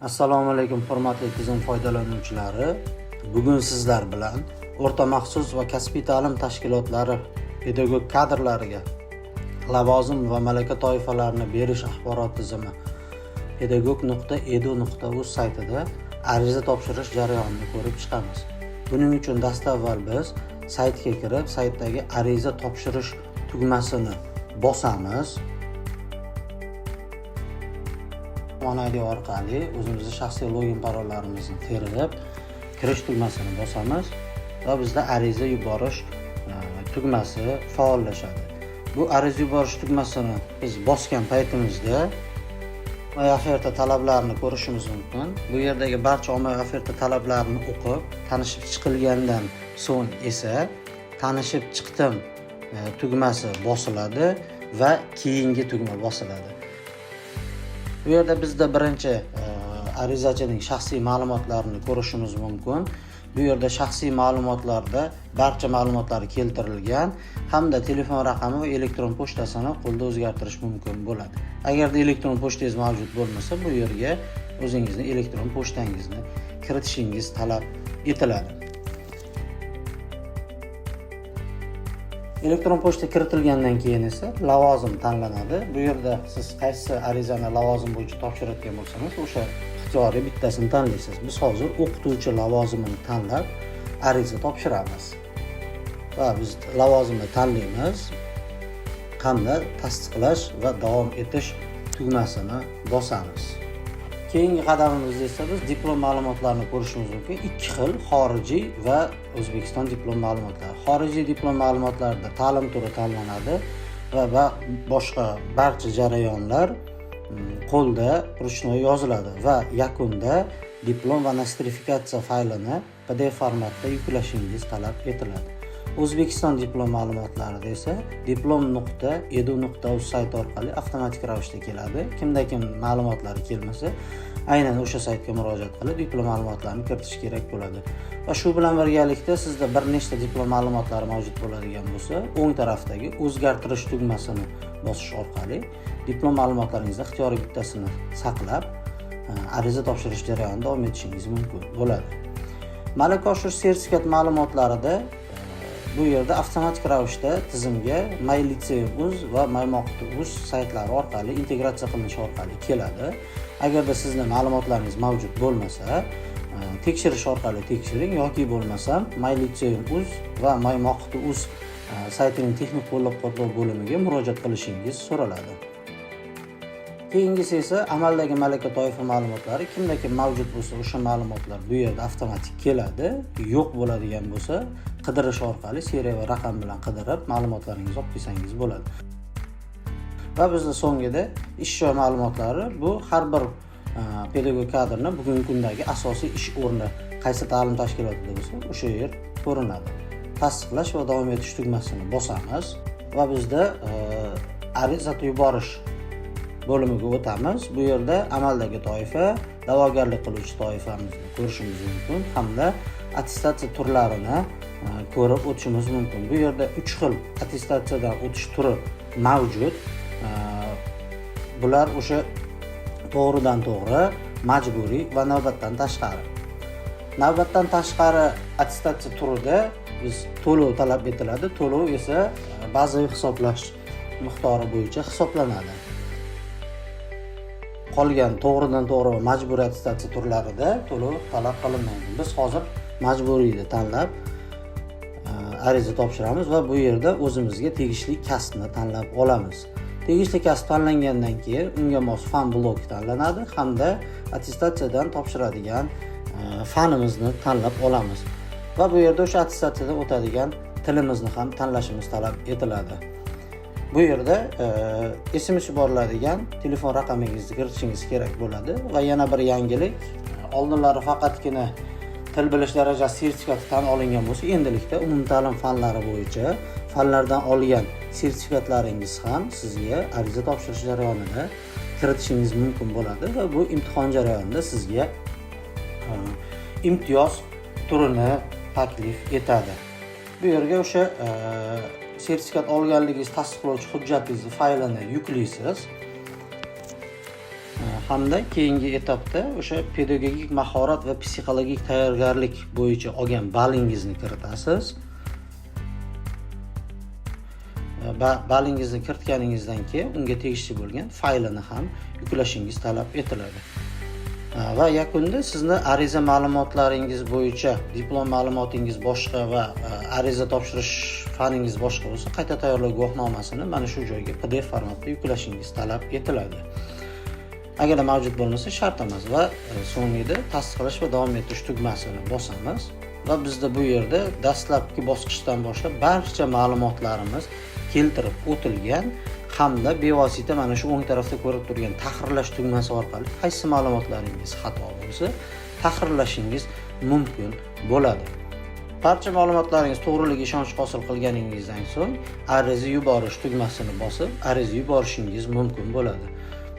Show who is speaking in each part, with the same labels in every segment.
Speaker 1: Assalomu alaykum, hurmatli tizim foydalanuvchilari. Bugun sizlar bilan o'rta maxsus va kasbiy ta'lim tashkilotlari pedagog kadrlariga lavozim va malaka toifalarini berish axborot tizimi pedagog.edu.uz saytida ariza topshirish jarayonini ko'rib chiqamiz. Buning uchun dastavval biz saytga kirib, saytdagi ariza topshirish tugmasini bosamiz. OneID orqali o'zimizni shaxsiy login parollarimizni terib, kirish tugmasini bosamiz va bizda ariza yuborish tugmasi faollashadi. Bu ariza yuborish tugmasini biz bosgan paytimizda ommaviy oferta talablarini ko'rishimiz mumkin. Bu yerdagi barcha ommaviy oferta talablarini o'qib, tanishib chiqilgandan so'ng esa "Tanishib chiqdim" tugmasi bosiladi va keyingi tugma bosiladi. Bu yerda bizda birinchi arizachining shaxsiy ma'lumotlarini ko'rishimiz mumkin. Bu yerda shaxsiy ma'lumotlarda barcha ma'lumotlar keltirilgan hamda telefon raqami va elektron pochtasini qo'lda o'zgartirish mumkin bo'ladi. Agarda elektron pochtangiz mavjud bo'lmasa, bu yerga o'zingizni elektron pochtangizni kiritishingiz talab etiladi. Elektron pochta kiritilgandan keyin esa lavozim tanlanadi. Bu yerda siz qaysi arizani lavozim bo'yicha topshirayotgan bo'lsangiz, o'sha ixtiyoriy bittasini tanlaysiz. Biz hozir o'qituvchi lavozimini tanlab ariza topshiramiz. Va biz lavozimni tanlaymiz hamda tasdiqlash va davom etish tugmasini bosamiz. Keyingi qadamimizda esa biz diplom ma'lumotlarini ko'rishimiz mumkin. Ikki xil: xorijiy va O'zbekiston diplom ma'lumotlari. Xorijiy diplom ma'lumotlarida ta'lim turi tanlanadi va boshqa barcha jarayonlar qo'lda, ручной yoziladi va yakunda diplom va nostrifikatsiya faylini PDF formatda yuklashingiz talab etiladi. O'zbekiston diplom ma'lumotlarida esa diplom.edu.uz sayti orqali avtomatik ravishda keladi. Kimda kim ma'lumotlari kelmasa, aynan o'sha saytga murojaat qilib diplom ma'lumotlarini kiritish kerak bo'ladi. Va shu bilan birgalikda sizda bir nechta diplom ma'lumotlari mavjud bo'ladigan bo'lsa, o'ng tarafdagi o'zgartirish tugmasini bosish orqali diplom ma'lumotlaringizni ixtiyoriy bittasini saqlab, ariza topshirish jarayonida davom etishingiz mumkin bo'ladi. Malaka oshirish sertifikat ma'lumotlarida bu yerda avtomatik ravishda tizimga MyLyceum.uz va MyMoqit.uz saytlari orqali integratsiya qilinishi orqali keladi. Agarda sizni ma'lumotlaringiz mavjud bo'lmasa, tekshirish orqali tekshiring yoki bo'lmasam MyLyceum.uz va MyMoqit.uz saytining texnik qo'llab-quvvatlov bo'limiga murojaat qilishingiz so'raladi. Keyingisi esa amaldagi malaka toifa ma'lumotlari. Kimda kim mavjud bo'lsa, o'sha ma'lumotlar bu yerda avtomatik keladi. Yo'q bo'ladigan bo'lsa, qidirish orqali seriya va raqam bilan qidirib ma'lumotlaringizni olib kelsangiz bo'ladi. Va bizda so'ngida ish joy ma'lumotlari, bu har bir pedagog kadrni bugungi kundagi asosiy ish o'rni qaysi ta'lim tashkilotida bo'lsa, o'sha yer ko'rinadi. Tasdiqlash va davom etish tugmasini bosamiz va bizda ariza yuborish bo'limiga o'tamiz. Bu yerda amaldagi toifa, da'vogarlik qiluvchi toifamizni ko'rishimiz mumkin hamda attestatsiya turlarini ko'rib o'tishimiz mumkin. Bu yerda 3 xil attestatsiyadan o'tish turi mavjud. Bular o'sha to'g'ridan to'g'ri, majburiy va navbatdan tashqari. Navbatdan tashqari attestatsiya turida biz to'lov talab etiladi. To'lov esa bazaviy hisoblash miqdori bo'yicha hisoblanadi. Qolgan to'g'ridan to'g'ri va majburiy attestatsiya turlarida to'lov talab qilinmaydi. Biz hozir majburiyni tanlab ariza topshiramiz va bu yerda o'zimizga tegishli kasbni tanlab olamiz. Tegishli kasb tanlangandan keyin unga mos fan bloki tanlanadi hamda attestatsiyadan topshiradigan fanimizni tanlab olamiz. Va bu yerda o'sha attestatsiyadan o'tadigan tilimizni ham tanlashimiz talab etiladi. Bu yerda SMS yuboriladigan telefon raqamingizni kiritishingiz kerak bo'ladi va yana bir yangilik: oldinlari faqatgina til bilish darajasi sertifikati tan olingan bo'lsa, endilikda umumta'lim fanlari bo'yicha fanlardan olgan sertifikatlaringiz ham sizga ariza topshirish jarayonida kiritishingiz mumkin bo'ladi va bu imtihon jarayonida sizga imtiyoz turini taklif etadi. Bu yerga o'sha sertifikat olganligingizni tasdiqlovchi hujjatingizni faylini yuklaysiz. Hamda keyingi etapda o'sha pedagogik mahorat va psixologik tayyorgarlik bo'yicha olgan ballingizni kiritasiz. Ballingizni kiritganingizdan keyin unga tegishli bo'lgan faylini ham yuklashingiz talab etiladi. Va yakunda sizni ariza ma'lumotlaringiz bo'yicha diplom ma'lumotingiz boshqa va ariza topshirish faningiz boshqa bo'lsa, qayta tayyorlov guvohnomasini mana shu joyga PDF formatda yuklashingiz talab etiladi. Agar mavjud bo'lmasa, shart emas va so'ngida tasdiqlash va davom ettirish tugmasini bosamiz va bizda bu yerda dastlabki bosqichdan boshlab barcha ma'lumotlarimiz keltirib o'tilgan hamda bevosita mana shu o'ng tarafda ko'rib turgan tahrirlash tugmasi orqali qaysi ma'lumotlaringiz xato bo'lsa, tahrirlashingiz mumkin bo'ladi. Barcha ma'lumotlaringiz to'g'riligiga ishonch hosil qilganingizdan so'ng ariza yuborish tugmasini bosib, ariza yuborishingiz mumkin bo'ladi.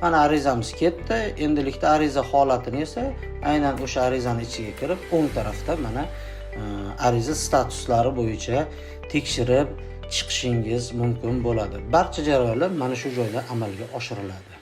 Speaker 1: Mana arizamiz ketdi. Endilikda ariza holatini esa aynan o'sha arizani ichiga kirib, o'ng tarafda mana ariza statuslari bo'yicha tekshirib chiqishingiz mumkin bo'ladi. Barcha jarayonlar mana shu joyda amalga oshiriladi.